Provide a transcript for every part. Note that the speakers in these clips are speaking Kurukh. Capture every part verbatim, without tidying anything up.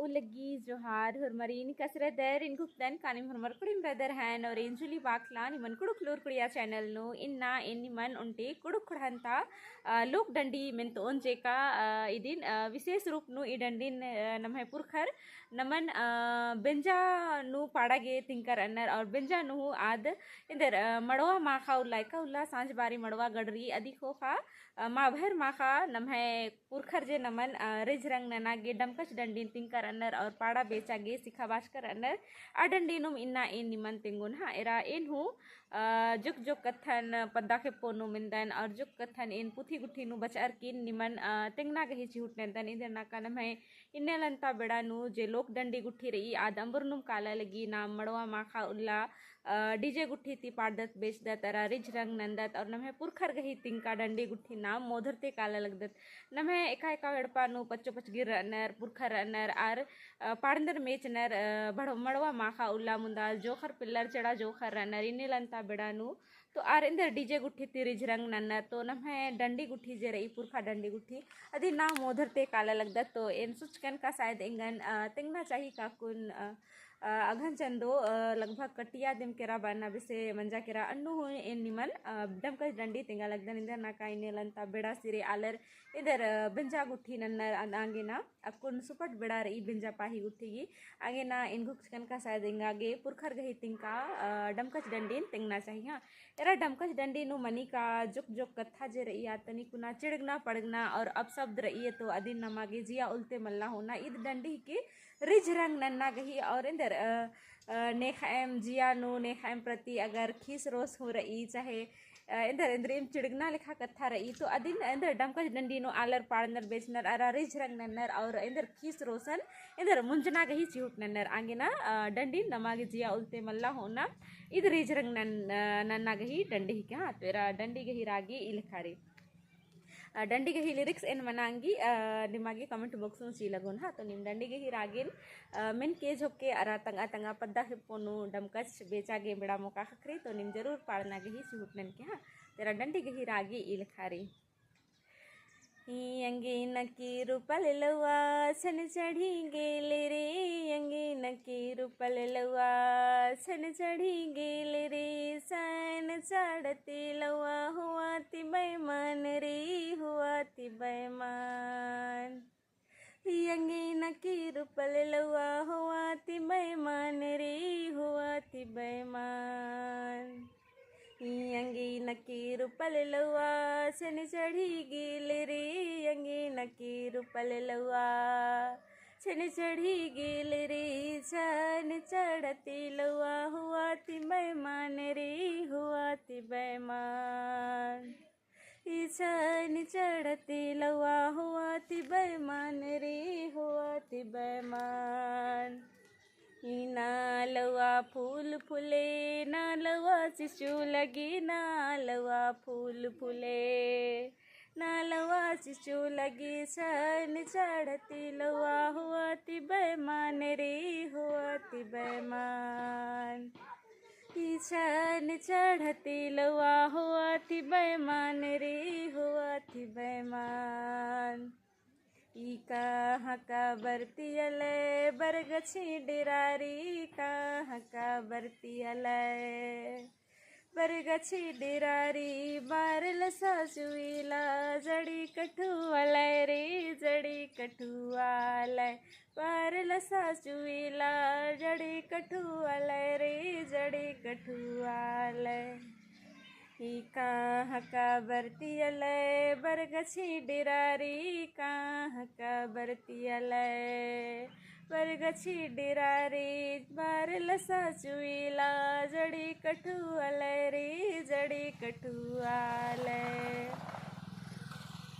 लग्गी जोहार होरमारिन, कसरदर इन कुक्तन कानिम होरमर कुड़िम रअदर हन और एन जुली बाखला निमन कुँड़ुख़ लूर कुड़िया channel नू। इन्ना एन निमन ओन्टे कुँड़ुख़ ख़ोंड़हा ता, अ, लोक डंडी मेन्तोन जेका, अ, इदिन, अ, विशेष रूप नू ई डंडिन, अ, नम्है पुरखर नमन, अ, बेंजा नू पाड़ा गे तिंकर अन्नर और बेंजा नू आद एन्देर, अ, मड़वा माखा उल्ला, एका उल्ला सांझ बारी मड़वा गड़री अदी ख़ोख़ा, अ, माभर माखा नम्है पुरखर जे नमन, अ, रिझरंग नना गे डमकच डंडिन तिंकर अन्नर और पाड़ा बेचा गे सिखाबाचकर अन्नर। आ डंडी नुम इन्ना एन निमन तेंगोन हा। एरा एन हूँ, अ, जोक जोक कत्थन पद्दा खेप्पो नू मेन्दन और जोक कत्थन एन पुथी गुट्ठी नू बचअर किन निमन, अ, तेंगना गही चिहुट नन्दन। इन्देर नाका नम्है इन्नेलन्ता बेड़ा नू जे लोक डंडी गुट्ठी रई आद अम्बर नुम काला लगी नाम मड़वा माखा उल्ला अ, DJ गुट्ठी ती पाड़दत, बेचदत, अरा रिझरंग नन्दत, और नम्है पुरखर गही तिंका डंडी गुट्ठी नाम मोधरते काला लगदत। नम्है एका एका एड़पा नू पच्चो पचगिर रअनर, पुरखर रअनर, आर, अ, पाड़नर मेचनर, अ, भड़-, मड़वा माखा उल्ला मुन्दा जोंख़र पिल्लर चेड़ा जोंख़र रअनर, इन्नेलन्ता बेड़ा नू। तो आर एन्देर DJ गुट्ठी ती रिझरंग नन्नर, तो नम्है डंडी गुट्ठी जे रई, पुरखा डंडी गुट्ठी, अदी नाम मोधरते काला लगदत, तो एन सोचकन का शायद एंगन, अ, तेंगना चाही का कुन, अ, अ, अगहन चंदो, अ, लगभग कटिया दिम केरा बअना बेसे मंजा केरा अन्नु हूँ एन निमन, अ, डमकच डंडी तेंगा लगदन। इन्देर नाका इन्नेलन्ता बेड़ा सिरे आलर इन्देर, अ, बेंजा गुट्ठी नन्नर अद-, आंगे ना अक्कुन सुपट बेड़ा रई बेंजा पाही गुट्ठी गी। आंगे ना एन घुक्चकन का शायद एंगा गे पुरखर गही तिंका, अ, डमकच डंडीन तेंगना चाही। हाँ, एरा डमकच डंडी नू मनी का जोक जोक कत्था जे रई आद तनी कुना चिड़गना पड़गना और अपशब्द रई तो अदिन नमा गे जिया उल्ते मल्ला होना। ईद डंडी के रिझरंग नन्ना गही और एन्देर, अ, अ, नेखअम जिया नू नेखअम प्रति अगर खीस रोस हूँ रई, चाहे, अ, एन्देर एन्देरिम चिड़गना लेखा कत्था रई, तो अदिन एन्देर डमकच डंडी नू आलर पाड़नर बेचनर अरा रिझरंग नन्नर और एन्देर खीस रोसन एन्देर मुंजना गही चिहुट नन्नर। आंगे ना, अ, डंडी नमा गे जिया उल्ते मल्ला होना, ईद रिझरंग नन-, अ, नन्ना गही डंडी हिके। हाँ, तो एरा डंडी गही रागी ई लेखा रई। अ, डंडी गही lyrics एन मना ओंगी, अ, निमा गे comment box नू ची लगोन हा। तो नीम डंडी गही रागिन, अ, मेन के झोंके अरा तंगआ तंगआ पद्दा खेप्पो नू डमकच बेचा गे बेड़ा मोका ख़क्खरी, तो नीम जरूर पाड़ना गही चिहुट ननके हा। तो एरा डंडी गही रागी ई लेखा रई। ही अंगीन की रूपल लउआ छन चढ़ी गेल रे, अंगीन की रूपल लउआ छन चढ़ी गेल रे, सन चढ़ती लउआ हुआ ती बेमान रे, हुआ ती बेमान। ही अंगीन की रूपल लउआ हुआ ती बेमान रे, हुआ ती बेमान। ही अंगीन की रूपल लउआ छन चढ़ी गेल रे, अंगीन की रूपल लउआ छन चढ़ी गेल रे, छन चढ़ती लउआ हुआ ती बेमान रे, हुआ ती बेमान। ई छन चढ़ती लउआ हुआ ती बेमान रे, हुआ ती बेमान। ई ना लउआ फूल फूले, ना लउआ चिचू लगी, ना लउआ फूल फूले, ना लउआ चिचू लगी, छन चढ़ती लउआ हुआ ती बेमान रे, हुआ ती बेमान। ई छन चढ़ती लउआ हुआ ती बेमान रे, हुआ ती बेमान। ई कहाँ का बरती अलै बरगछी डेरारी, कहाँ का बरती अलै बरगछी डेरारी, बार लसा चुईला जड़ी कठुआ लै रे, जड़ी कठुआ लै। बार लसा चुईला जड़ी कठुआ लै रे, जड़ी कठुआ लै। ई कहाँ का बरती अलै बरगछी डेरारी, कहाँ का बरती अलै बरगछी डेरारी, बार लसा चुईला जड़ी कठुआ लै रे, जड़ी कठुआ लै।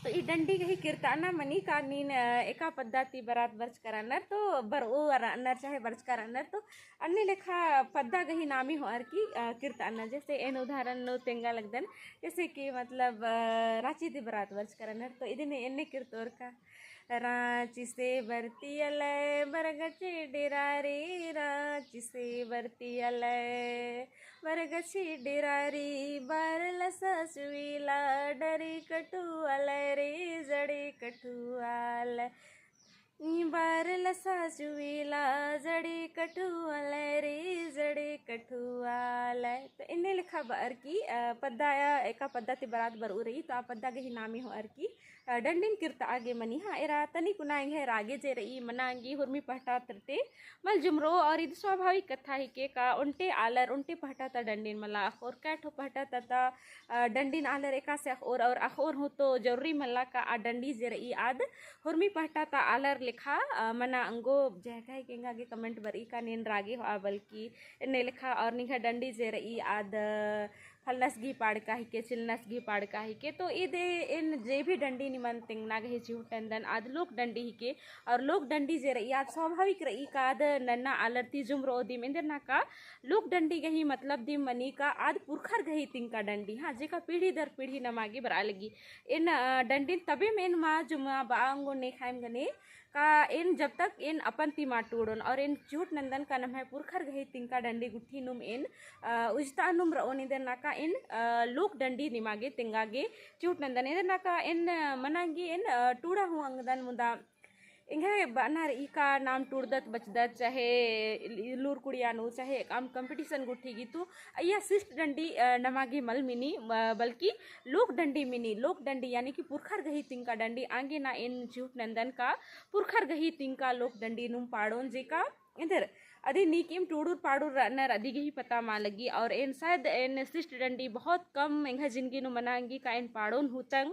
तो ई डंडी गही किर्ताना मनी का नीन, अ, एका पद्दा ती बरात बरचकर अन्नर तो बरओ अरा अन्नर चाहे बरचकर अन्नर तो अन्ने लेखा पद्दा गही नामी होअर की, अ, किर्ताना। जैसे एन उदाहरण नू तेंगा लगदन, जैसे कि मतलब, अ, राँची ती बरात बरचकर अन्नर तो इदिन एन्ने किर्तोर का। राँची से बरती अलै बरगछी डेरारी, राँची से बरती अलै बरगछी डेरारी, बार लसा चुईला डरी कठुआ लै रे, जड़ी कठुआ लै। ई बार लसा चुवेला जड़े कठुआ लय रे, जड़े कठुआ लय। तो एन्ने लेखा बअर की, अ, पद्दा या एका पद्दा ती बरआ ती बरऊ रई, तो आ पद्दा गही नामे होअर की, अ, डंडिन किर्तआ गे मनी। हाँ, एरा तनी कुना एंग्है रागे जे रई, मना अंगी हुरमी पहटा तरते मल जुमरो, और इद स्वाभाविक कत्था हिके का ओन्टे आलर, ओन्टे पहटा ता डंडिन मला अख़ोर, कै ठो पहटा ता ता, अ, डंडिन आलर एकासे अख़ोर, और अख़ोर हूँ तो जरूरी मला का आ डंडी जे रई आद हुरमी पहटा ता आलर लेखा, अ, मना अंगो। जेहका हिके एंगा गे comment बरई का एन रागे होआ बल्कि एन्ने लेखा, और निंग्है डंडी जे रई आद, अ, फलनस गही पाड़का हिके, चिलनस गही पाड़का हिके। तो इदे एन जे भी डंडी निमन तेंगना गही चिहुट नन्दन आद लोक डंडी हिके। और लोक डंडी जे रई आद स्वाभाविक रई का आद नन्ना आलर ती जुमरो दिम, एन्देर ना का लोक डंडी गही मतलब दिम मनी का आद पुरखर गही तिंका डंडी, हाँ, जेका पीढ़ी दर पीढ़ी नमा गे बरआ लगी। एन, अ, डंडिन तबेम एन मा जुमा बआ अंगो नेखायम गने का एन जब तक एन अपन ती मा टूड़ोन और एन चिहुट नन्दन का नम्है पुरखर गही तिंका डंडी गुट्ठी नुम एन, अ, उजता नुम रओन, एन्देर ना का एन, अ, लोक डंडी निमा गे तेंगा गे चिहुट नन्दन। एन्देर ना का एन, अ, मना अंगी एन, अ, टूड़ा हूँ अंगदन मुदा एंग्है बअना रई का नाम टूड़दत बचदत, चाहे लूर कुड़िया नू, चाहे एकअम competition गुट्ठी गी तो अइय्या शिष्ट डंडी, अ, नमा गे मल मिनी, अ, बल्कि लोक डंडी मिनी। लोक डंडी यानी कि पुरखर गही तिंका डंडी आंगे ना एन चिहुट नन्दन का पुरखर गही तिंका लोक डंडी नुम पाड़ोन जेका एन्देर अदी नीकिम टूड़ुर पाड़ुर रअनर अदी गही पता मा लगी। और एन शायद एन शिष्ट डंडी बहुत कम एंग्है जिनगी नू मना अंगी का एन पाड़ोन हूँ तंग।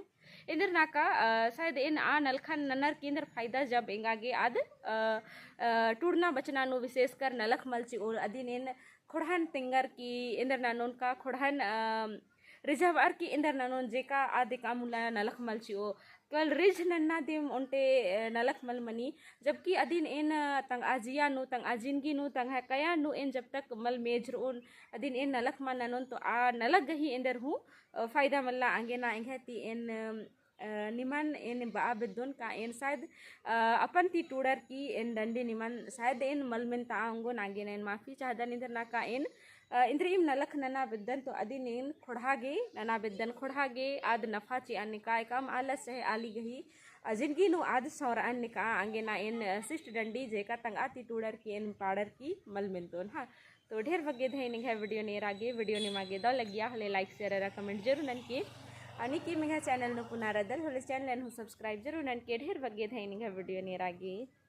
एन्देर ना का, अ, शायद एन आ नलखन ननर की एन्देर फायदा जब एंगा गे आद, अ, अ, टूड़ना बचना नू विशेषकर नलख मल चिओ अदिन एन खोड़हन तेंगर की एन्देर ननोन का खोड़हन, अ, रिझाबअर की एन्देर ननोन जेका आद एकअम उल्ला नलख मल चिओ। केवल रिझ नन्ना दिम ओन्टे, अ, नलख मल मनी, जबकि अदिन एन, अ, तंगआ जिया नू, तंगआ जिनगी नू, तंगआ कया नू एन जब तक मल मेझरओन, अदिन एन नलख मल ननोन तो आ नलख गही एन्देर हूँ, अ, फायदा मल्ला। आंगे ना एंग्है ती एन, अ, निमन एन बआ बेद्दोन का एन शायद, अ, अपन ती टूड़र की एन डंडी निमन शायद एन मल मेनता अंगोन। आंगे ना एन माफी चाहदन। एन्देर ना का एन, अ, इन्द्रिइम नलख नना बेद्दन तो अदिन एन खोड़हा गे नना बेद्दन, खोड़हा गे आद नफा चिअन नेका एकअम आलस चाहे आली गही, अ, जिनगी नू आद सौंरअन नेका। आंगे ना एन, अ, शिष्ट डंडी जेका तंगआ ती टूड़र की एन पाड़र की मल मेनतोन। हाँ, तो ढेर बग्गे धैन एंग्है video नेरा गे। Video निमा गे दव लग्गिया होले like, share अरा comment जरूर ननके। अ, नीकिम एंग्है channel नू पुना रअदल होले channel नू subscribe जरूर ननके। ढेर बग्गे धैन एंग्है video नेरा गे।